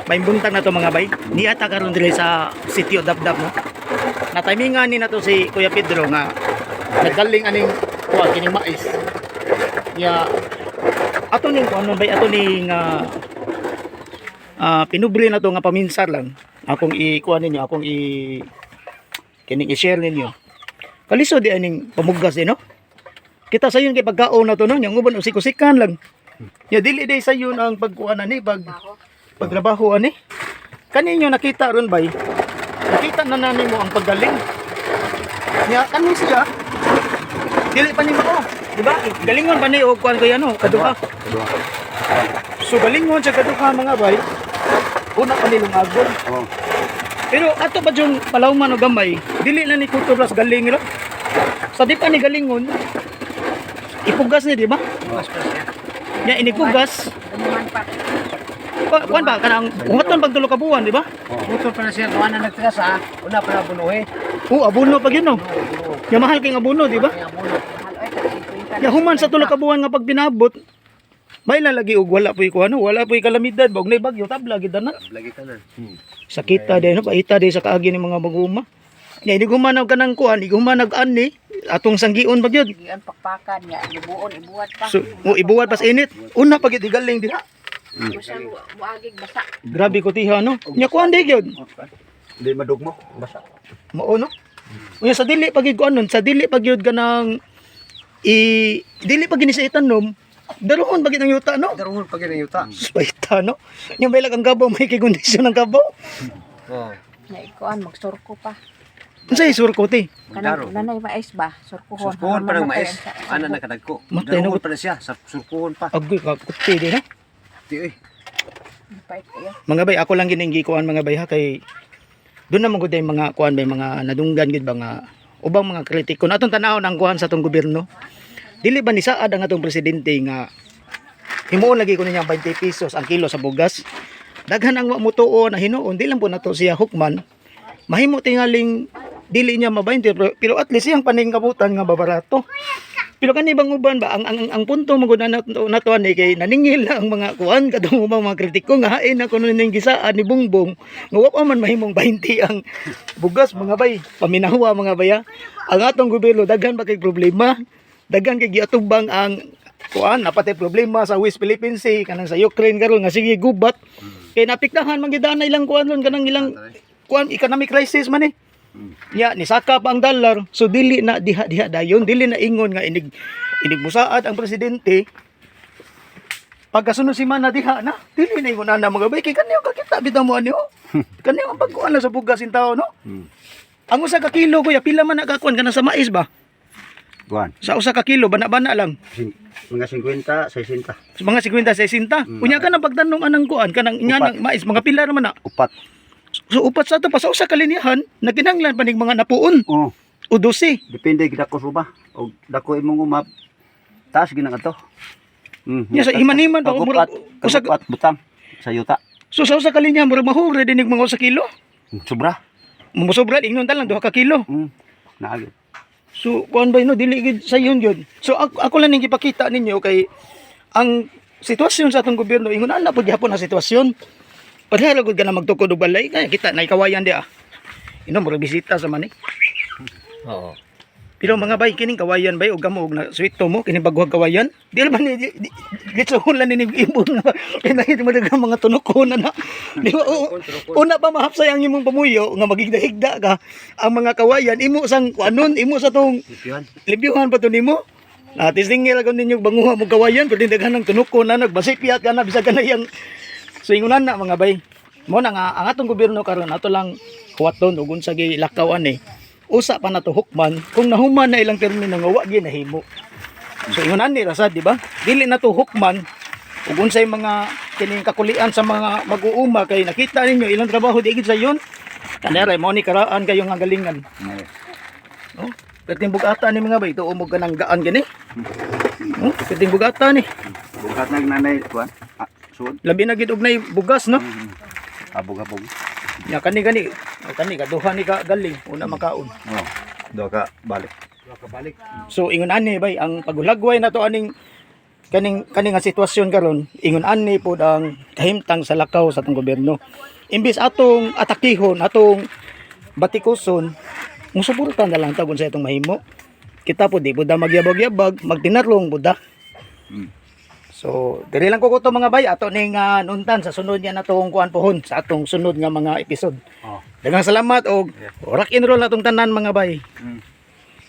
May buntag na to, mga bay. Niata karon diri sa sitio Dabdab, no. Natimingan ni nato si Kuya Pedro nga nagaling aning kuha kining mais. Ya ato ning kuno bay, ato ning pinubre na to nga paminsar lang. Akong i-kuha ninyo, akong i kining i-share ninyo. Kalisod di aning pamugas eh, no? Kita sayon kay pagkaon na to, no, yang uban usik-usikan lang. Ya dili day sayon ang pagkuha na ni pag pagtrabaho ani. Kaninyo nakita ron, bay? Nakita na nani mo ang paggaling. Nya kani siya. Dili pa ni mao, di ba? Galingon pa ni og kuan kay ano, kaduha. So galingon sa kaduha, mga bay. Una pa ni lungagon. Oh. Pero ato pa yung palawman o gamay, dili na ni Kuto Blas galing ra. Sa di pa ni galingon, ipugas ni, di ba? Nya inipugas, Dumuhan pa. Kuan ba kanang huwaton pag tulo ka buwan, di ba? Putol pa na siya, kuha na nagtigas ha. Una pa na bunuhi. Oo, abono pag yun, no. Nya mahal kay abono, di ba? Kaya buno. Nya human sa tulo ka buwan nga pag pinabot, may lalagi og wala po'y kuano, wala po'y kalamidad, bog nay bagyo tabla gid na. Lagi tanan. Sakita din, no? Paita din sa kaagi ni mga maguma. Nya iniguman og kanang kuan, iguman og ani atong sanggion pag yun. Giyon pakpakan nga, ibuon, ibuhat pa. So, mo ibuwad pas init. Una pag galing diha. Basta muagig basa. Grabe ko tiha, no. Nya kuan di gyud. Di madugmo, basa. Mao, no. Unya sa dili pag gyud kuan nun, sa dili pag gyud kanang i dili pag gini sa itanom, daruhon pag ang yuta, no. Daruhon pag ang yuta. Paita, no. Nya may ang gabaw, may kay kondisyon ang gabaw. Oh. Na ikuan magsurko pa. Unsay surko ti? Kanang nanay mais ba? Surkuhon. Surkuhon pa ng mais. Ana na kadagko. Matay na Daruhon pa na siya, sa surkuhon pa. Agoy ka kuti di na. Di oy. Pait kayo. Mga bay, ako lang gining gikuan, mga bay, ha, kay doon naman gud ay mga kuan bay, mga nadunggan gid ba nga ubang mga kritiko na atong tan-awon ang kuan sa atong gobyerno. Dili ba ni saad ang atong presidente nga himuon lagi kuno niya 20 pesos ang kilo sa bugas? Daghan ang wa motuo na hinuon di lang po nato siya hukman. Mahimo tingaling dili niya ma-20 pero at least iyang paningkamutan nga babarato. Pero kani bang uban ba ang punto mo gud na nato nato ani kay naningil na ang mga kuan kadtong ubang mga kritiko nga hain na kuno ning gisaan ni Bongbong nga wa pa man mahimong 20 ang bugas, mga bay. Paminawa, mga baya, ang atong gobyerno daghan ba kay problema, daghan kay giatubang ang kuan, napatay problema sa West Philippine Sea, kanang sa Ukraine karon nga sige gubat kay napiktahan man gid ana ilang kuan ron, kanang ilang kuan economic crisis man eh. Nya nisaka pa ang dollar, so dili na diha diha dayon, dili na ingon nga inig inig musaad ang presidente. Pagkasunod si mana diha na, dili na ingon ana, mga bay, kay kaniyo kakita bitaw mo ani oh. Kaniyo ang pagkuan na sa bugas in tao, no. Ang usa ka kilo, kuya, pila man nakakuan kana sa mais ba? Kuan. Sa usa ka kilo bana-bana lang. Mga 50, 60. Sa mga 50 60. Unya ka nang pagtanom anang kuan kanang nga Upat. nang mais, mga pila naman na? Upat. So upat sa to pa sa usa ka linyahan, nagkinahanglan pa ning mga napuon Oh, o 12. depende gid dako suba. Og dako imong umap. Taas gid na kadto. Nya sa himan-himan pa, Upat, upat butang sa yuta. So sa usa ka linya murag mahurre dinig mga usa kilo. Sobra. Musobra ingnon ta lang duha ka kilo. Naagid. So kuan ba no, dili gid sa yun yun. So ako lang ning gipakita ninyo kay ang sitwasyon sa atong gobyerno ingon ana pud gihapon ang sitwasyon. Pareha ra gud ka na magtukod og balay kaya kita nay kawayan di ah. Ino murag bisita sa man eh. Oo. Pero mga bay, kining kawayan bay og gamo og na swito mo kining baguhag kawayan. Di ba ni gitsuhon lang ni ibon nga kay nahit mo daghang mga tunokon na na. Di ba? Oo, una pa mahapsay ang imong pamuyo nga magigda-higda ka ang mga kawayan imo sang kuanon imo sa tong Lipihan. libyuhan pa to nimo. Ah, tisingil ako ninyo banguha mo kawayan pero daghan ng tunokon na nagbasipyat ka na bisag ka na yang. So ingunan na, mga bay. Mo na nga ang atong gobyerno karon ato lang huwaton ug unsa gi lakaw ani. Usa pa nato hukman kung nahuman na ilang termino nga wa gyud nahimo. So ingunan ni rasad, di ba? Dili na to hukman ug unsay mga kining kakulian sa mga mag-uuma kay nakita ninyo ilang trabaho di gid sayon. Kanere mo ni karaan kayo nga galingan. No? Perting bugata ni, mga bay, tuo mo ganang gaan gani. No? Perting bugata ni. Bugat na nanay kuan. Ah, suod. Labi na gid og nay bugas, no? Habog-habog. Nya kani gani, o kani kaduha ni ka galing una makaon. Oh. Duha ka balik. Duha ka balik. So ingon ani bay ang paghulagway na to aning Kaning kaning nga sitwasyon karon, ingon ani pod ang kahimtang sa lakaw sa atong gobyerno. Imbis atong atakihon, atong batikuson, musuporta na lang ta kung sa itong mahimo. Kita po di buda magyabag-yabag, magtinarong buda. So, diri lang ko kuto, mga bay, ato ning nuntan sa sunod niya natong kuan pohon sa atong sunod nga mga episode. Oh. Daghang salamat og rock and roll natong tanan, mga bay.